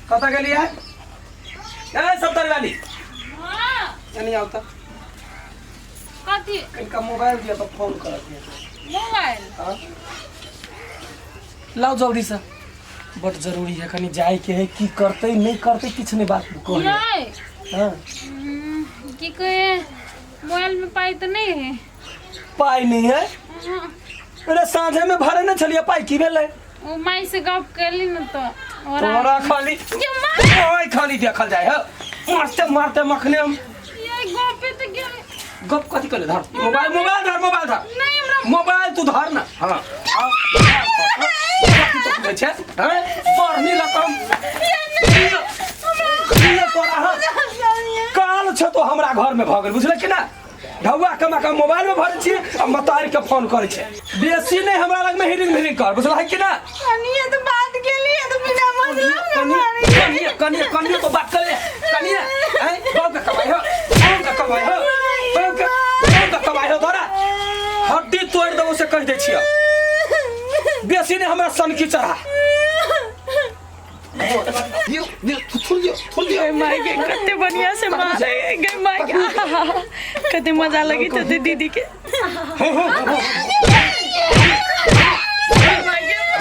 कतऽ गेलियै ए सत्तर वाली? हाँ। एनी आउ तऽ। कथी? कनिका मोबाइल दिअ तऽ फोन करत। मोबाइल? हाँ, लाउ जल्दी से, बड जरूरी है, कनी जाय के है। की करतै नहीं करतै, किछु नहीं बात कहै। नहीं। हाँ। की कहे, मोबाइल में पाई तो नहीं है। पाई नहीं है? हाँ। अरे, साँझे में भरे नहीं छलियै पाई, की भेलै? ओ माई से गप कैली न तो और तोरा खाली ये माँ। ओए, खाली देखल जाय है, मारते मारते मखने हम। ये गपे तो गेल। गप कथी करे? धर मोबाइल, मोबाइल धर, मोबाइल धर। नहीं, हमरा मोबाइल तू धर ना। हाँ, हाँ, कथी छै? हैं, बढ़नी रकम ये तोरा। हाँ, काल छ तो हमरा घर में भऽ गेल, बुझले कि ना? ढौआ कमा कऽ मोबाइल में भरै छियै आ मतारी के फोन करै छै। बेसी नहि हमरा लग में हिरिंग हिरिंग कर, बुझल कि ना? कनिए तो बात केलिए तो बिना मतलब के मारे। कनिए, कनिए, कनिए तो बात कर ले, कनिए। हैं, बाप के कमाई हो, बाप के कमाई हो, बाप के, बाप के कमाई हो। तोरा हड्डी तोड़ि देबो से कहि दै छियै। बेसी नहि हमरा सनकी चढ़ा दियौ, दियौ, थुथुर दियौ, थुथुर दियौ। गै माय गे, कते बढ़िया से मारे गै माय गे, आहा, कते मजा लगी तो दीदी के।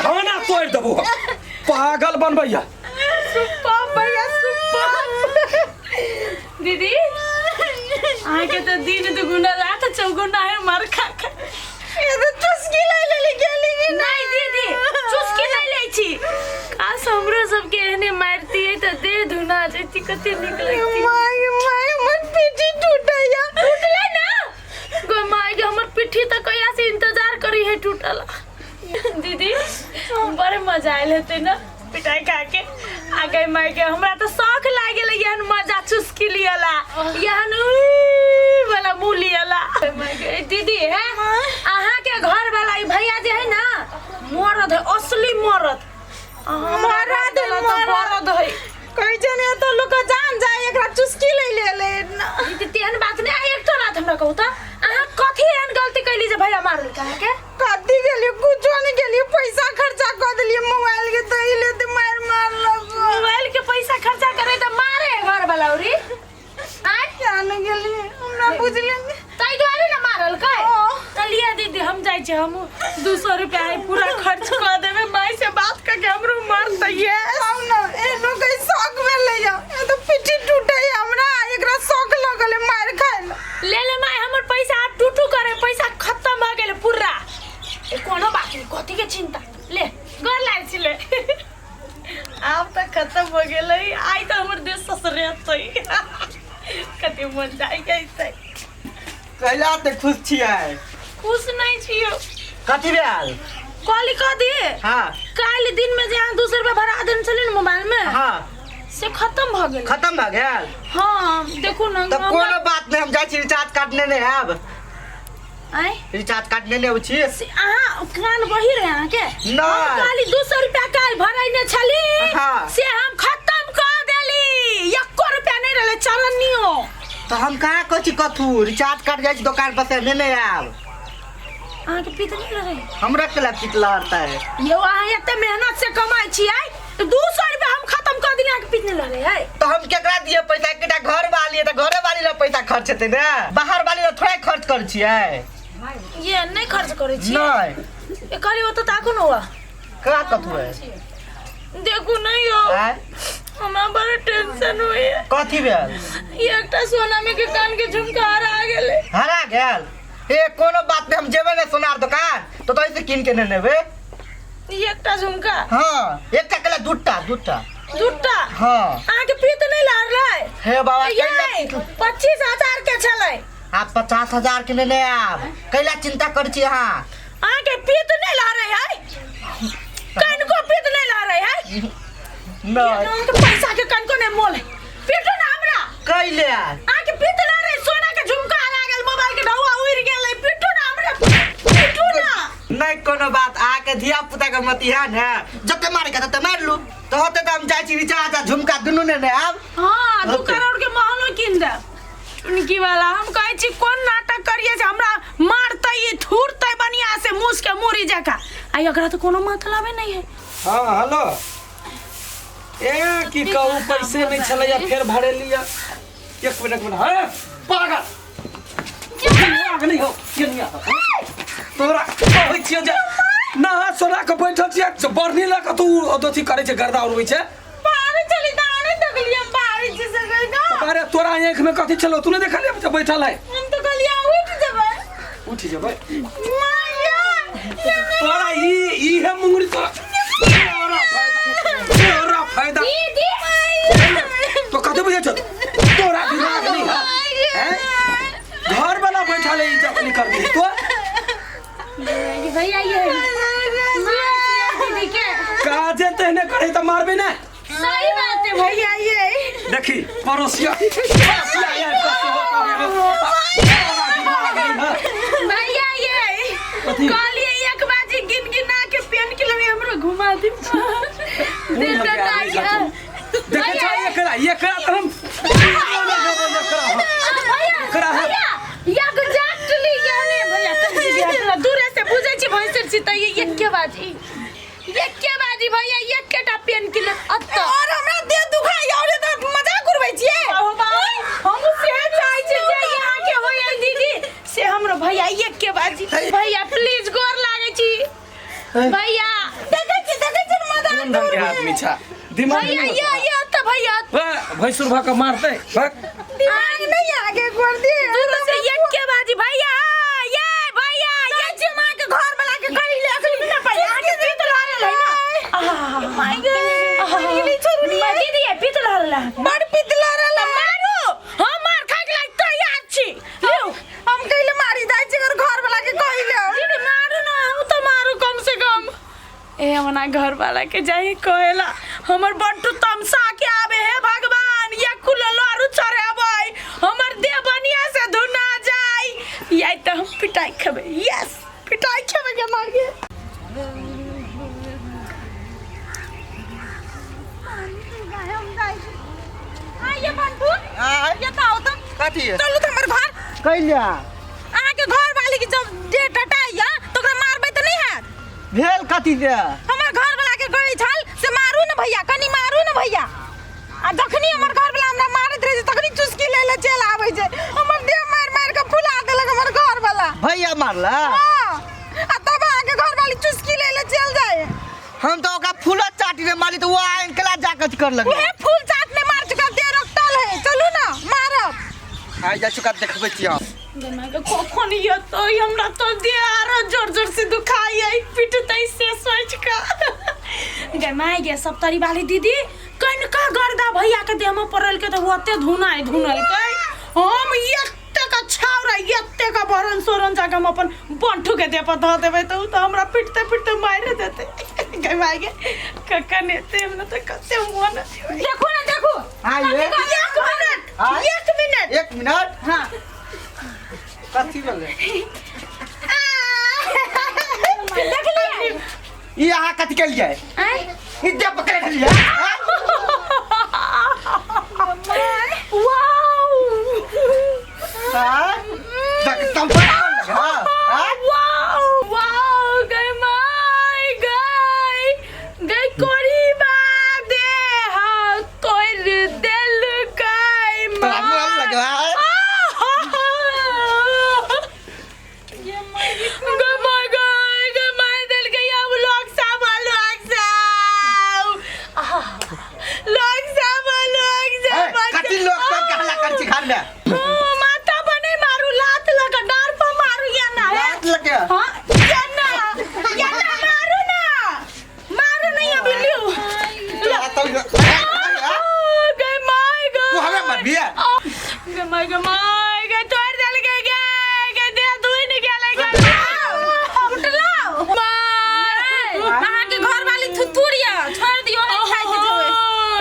खाना तोड़ि देबो हम, पागल बनबैया। सुपर भैया, सुपर। दीदी, अहाँके तऽ दिन दुगुना रात चौगुना है मार खा खा। ये तो चुस्की ले लेली गेली कि नहीं दीदी, चुस्की नहीं लै छी। काश हमरो सबके एहने मारतियै तऽ देह धुना जैती, कते नीक लगती। My my, हमर पीठी टूटैया। टूटलै ना गो माय गे, हमर पिट्ठी तऽ कहिया से इंतजार करी है टूटला। दीदी, बड़ मजा आयल हेतै ने पिटाई खा के? आ गई माय के, हमरा तऽ शौक लागि गेलै एहन मजा चुस्की लियला, एहन उई वाला मुँह लियला। माय गे, दीदी है, अहाँ के घर वाला ई भैया जे है ना, मरद है, असली मरद। अहाँ हमरा मरद है, देला तऽ मरद। मरद है। कहै छै ने, तऽ लोक जान जाय एकरा चुस्की ले ले ले। दीदी, तेहन बात नहि। आ एकटा बात हमरा कहू तऽ, अहाँ कथी एहन गलती कैली जे भैया मारलकै अहाँके? कथी गेलियै? कुछो नहीं गेलियै। पैसा खर्चा कऽ देलियै मोबाइल के, तऽ ई ले तऽ मारि मारलक। मोबाइल के पैसा खर्चा करे तऽ मारे घर वाला उरी आय? जाने गेलियै, हमरा बुझले नहि। ताहि दुआरे ने मारलकै। हाँ। तऽ लिअ दीदी, हम जाइ छी, हम 200 रुपया है पूरा खर्च कऽ देबै। माय से बात कऽ के हमरो मारतै। यस, आउ ने, एहनो के शौक भेलै या ए तऽ पिट्ठी टूटै हमरा, एकरा शौक लगल है मारि खाइ लए। ले ले माय हमर पैसा, आब टूटू करे, पैसा खत्म भऽ गेलै पूरा। ए, कोनो बात नहीं, कथी के चिंता ले, गोर लागै छी ले। आब तऽ खत्म भऽ गेलै, आइ तऽ हमर देश ससरेतै, कते मन जाइ जैतै। कैला तऽ खुश छियै? खुश नहीं छियो। कथी भेल? कहली कथी? हाँ। काल्हि दिन में जे अहाँ 200 रुपया भरा देने छलियै ने मोबाइल में, हाँ, से खत्म भऽ गेलै। खत्म भऽ गेल? हाँ, देखू ने। तऽ कोनो बात नहि, हम जाइ छी रिचार्ज कार्ड नेने आयब। आँय? रिचार्ज कार्ड नेने अबै छी। से अहाँ कान बही रहे अहाँके? नहि। हम कहली 200 रुपया काल्हि भरैने छली, हाँ। से हम खत्म कऽ देली, एको रुपया नहि रहलै चरनियो। तऽ हम कहाँ कहै छी कथू? रिचार्ज कार्ड जाइ छी दोकान पर से नेने आयब। अहाँके पित नहि रहै? हमरा केला पित लहरतै? यौ, अहाँ एते मेहनत से कमाइ छियै, 200 रुपया हम खत्म कऽ देली, अहाँके पित नहि लहरै है? तऽ हम केकरा दिए पैसा? एकटा घर वाली है तऽ घरे वाली ला पैसा खर्च हेतै ने, बाहर वाली ला थोड़े खर्च करै छियै। ये नहि खर्च करै छियै? नहि। ए, कहली ओतऽ ताकू ने हुआ। का कथू है? देखू नहीं हो। आँय? हमरा बड़ा टेंशन होइए। कथी भेल? ई एकटा सोना में के कान के झुमका हरा गेलै। हरा गेल? ए, कोनो बात नहीं, हम जेबै ने सोनार दोकान तो तोहि से कीन के ने नेबै। ई एकटा झुमका? हाँ, एकटा केला, दूटा, दूटा। दूटा? हाँ। अहाँके पीत नहि लहरलै? हे बाबा, ये कैला? 25,000 के छलै। आप 50,000 के नेने आब, कैला चिंता करै छी अहाँ? अहाँके पीत नहि लहरै है? कनको पीत नहि लहरै है? नहीं। अहाँके पैसा के कनको नहि मोल है। पीटू ने हमरा। कैले? अहाँके पीत लहरै, सोना के झुमका हरा गेल, मोबाइल के ढौआ उड़ि गेलै। पीटू ने हमरा, पीटू ने। नहीं, कोनो बात, अहाँके धिया पुता के मतिहान है, जते मारे के तते मारि लू। तऽ होते तऽ हम जाइ छी, रिचार्ज आ झुमका दुनू नेने आब। हाँ, 2 होतै। करोड़ के महलो कीन देब चुनकी वाला। हम कहै छी कोन नाटक करिए जे हमरा मारतै, ई थूरतै बढ़िया से मूस के मूरी जकाँ। आ एकरा तऽ कोनो मतलबे नहीं है। हाँ, हेलो। ए की कहू पैसे नहीं छलैया फेर भरेलिया। एक मिनट एक मिनट, हाँ पागल दिमाग नहीं हो ये नहीं आता तोरा कहै छियै जे नहा सोना के बैठल छियै से बढ़नी लऽ कऽ तू अथी करै छै गर्दा उड़बै छै। बाहर चली त आने देखलियै हम बाहर जे सकै ना। अरे तोरा आँखि में कथी छलो तू नहीं देखलियै जे बैठल है? हम तो कहलियै उठ जेबै। उठ जेबै माया तोरा ई ई है मुंगरी तोरा तोरा फायदा तोरा फायदा दीदी तो कथी बुझै छौ तोरा दिमाग नहीं है हैं? घर वाला बैठल है इज्जत नहीं कर दी तो भैया ये दीदी के काजे तेहने करे त मारबे ना। सही बात है भैया ये देखी पड़ोसिया पड़ोसिया यार कथी हो करे हो। तोरा दिमाग नहीं है। भैया ये कथी? कहलिए एक बाजी गिन गिना के पेन किलर हमरो घुमा दी। कोन दिल लगे आदमी टटाई सब तू? देखे छ एकरा एकरा त हम एकरा हम एकरा हम भैया एग्जैक्टली ये ने भैया तुम भैया दूरे से बुझै छी भैंसर छी त ये एके बाजी एके बाजी भैया एकेटा पेन किलर अत्त और हमरा देह दुखाइ और ये तो मजाक उड़बै छियै। हम से चाहै छी जे यहाँ के होय दीदी से हमरो भैया एके बाजी। भैया प्लीज गोर लागै छी भैया। देखै छी देखै छी मजाक कोन ढंग के आदमी छ दिमाग भैया नहीं ये ये त भैया भैंसुर भऽ के मारतै भक। दिमाग नहीं आगे कर दिए दूर से एके बाजी भैया ये भैया ये जे मां के घर वाला के कहि ले अखनी ना भैया आके पीत रहल है ना। माय गे ई छोड़ू नी दीदी ये पीत रहल है बड़ पितला रहल मारू हम मार खाए के लायक तैयार छी। लियो हम कहिले मारी जाइ छी अगर घर वाला के कहि ले। दीदी मारू ना हम तो मारू कम से कम। ए हमरा घर वाला के जाई कहेला हमर बंटू तमसा के आवे हे भगवान ये कुल लारू चढ़ेबै हमर देह बनिया से धुना जाई या त हम पिटाई खेबै। यस पिटाई खेबै के मांगे। हां ये बंटू आय ये तो आओ तो कथी है? चलू त हमर घर कैला अहाँ के घर वाली के जब देह टटाइया तो ओकरा मारबै त नहीं हैत। भेल कथी से? हमर घर वाला के कहै छल से मारू न भैया कनी मारू न भैया आ जखनी हमर घर वाला हमरा मारैत रहे छै तखनी चुस्की ले ले चलि आबै छै। हमर देह मारि मारि के फुला देलक हमर घर वाला। भैया मारला? हाँ आ तब अहाँ के घर वाली चुस्की ले ले चलि जाए। हम तो ओकरा फूल चाटी रे मारी तो वो आंकला जाके कर लगे। उहे फूल चाट ने मार चुका देह रखतल है। चलू ना मारब। आइ जा चुका देखबै छी हम। दिमाग कखन एतै हमरा तो देह आरो जोर जोर से दुखाइ है पिटतै से सोच के। गे माय गे सप्तरी वाली दीदी कनिका गर्दा भैया के देह में पड़ल के तो ओते धुनाइ धुनलकै। हम एतेक छाउरा एतेक बरन सोरन जाके हम अपन बंठू के देह पर धऽ देबै तऽ उ तऽ हमरा पिटते पिटते मारि देतै। गे माय गे कखन एतै हमरा तऽ कते मोन देखू ना देखू आइ ये। एक मिनट आइ। एक मिनट एक मिनट। हाँ कथी भेलै? देखलियै ई अहाँ कथी केलियै? आय ई देह पकड़े छलियै? वाओ हाँ? देख, तम हाँ? हाँ? वाओ वाओ गए my गए गए कोरी बा दे हाँ तोर दिल गए तोरा मोन लगला? गए my गए गए my दिल गई अब लोग सब लोग सब लोग सब लोग ए, सब कथी लोग सब के हल्ला करै छी घर में? माथा पर नहीं मारू लात लगा डार पर मारू या ना है लात लगे। हाँ या ना या ना मारू ना मारू नहीं अभी लियो तोरा तो गए my गए तू हमें मरबिए? गए my गए my गए तोड़ दल गए गए गए दे दुई नहीं गेले गए उठलाओ मार अहाँ के घर वाली थुथुर या छोड़ दियो नहीं खाइ के जेबै।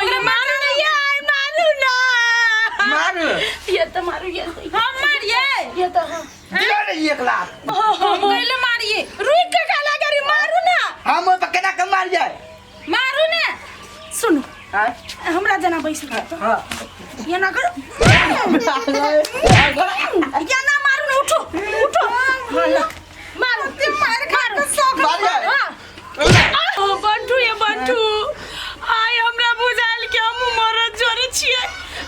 ओकरा मारू ना ये मारू ना मारू। ये तो मारू ये तो हम मारिए ये तो हाँ दियो ने एक लाख। हम कैले मारिए रुक के काला करी मारू ना हम ओइ पर केना के मारियै? मारू ने सुनो आँय? हमरा जना बैस तो हाँ। ये ना करो ये ना मारू ना उठो उठो मारू मार खा के शौक मारियै? हाँ। ओ बंटू ये बंटू आय हमरा बुझा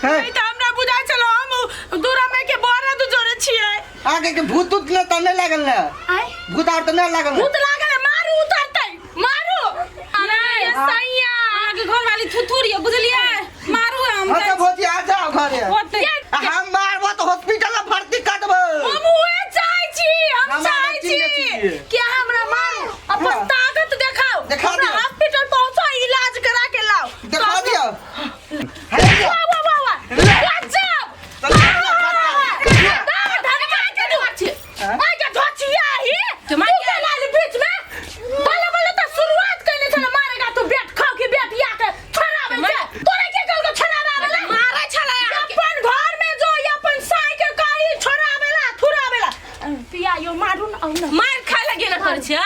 हे। नहीं त हमरा बुझाइ छल हम दूरा में के बरद जोड़े छियै। आगे के भूत उत ने त नहीं लागल ने? आय? भूत आर त नहीं लागल ने? भूत लागल है, मारू उतरतै मारू। अरे ये सैया अहाँके घर वाली थुथुर यऽ, बुझलियै? मारू हम। हाँ तो भौजी आ जाओ घरे। होतै। आ हम मारबो तो हॉस्पिटल में भर्ती कर देबो। हम उहे चाहै छी, हम हम चाहै आबै छी छी। कि अहाँ हमरा मारू, अपन हाँ। ताकत देखाओ। देखा हमरा दियौ। हॉस्पिटल पहुंचाओ, इलाज करा के लाओ। देखा दियो। हे लियो। वाह वाह वाह वाह, ले। गजब! चल, चल, चल। हाँ? मार खाय लए गेल करै छियै।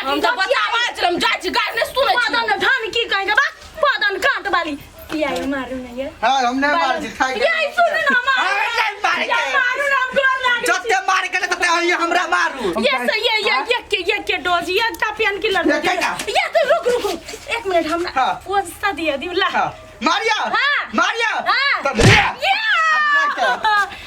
हम तऽ बताबै छलहुँ, हम जाइ छी, गारि नहि सुनै छी। की कहेगा बा पदन काट वाली पिया मारू ना ये। हाँ, हम नहीं मार छी खाइ के। ये सुन ना मारू। हाँ, नहीं मारे ये के। मारू ना, हम गोर लागै छी। जते मारे के तते हमरा मारू। ये से ये ये ये के ये के डोज ये एकटा पेन किलर ये केटा? ये तो रुक रुक रुक, एक मिनट हमरा हाँ। वो सा दिया दियो ला। हाँ, मारिया। हाँ। मारिया। हाँ। तब लिया। ये अपना के।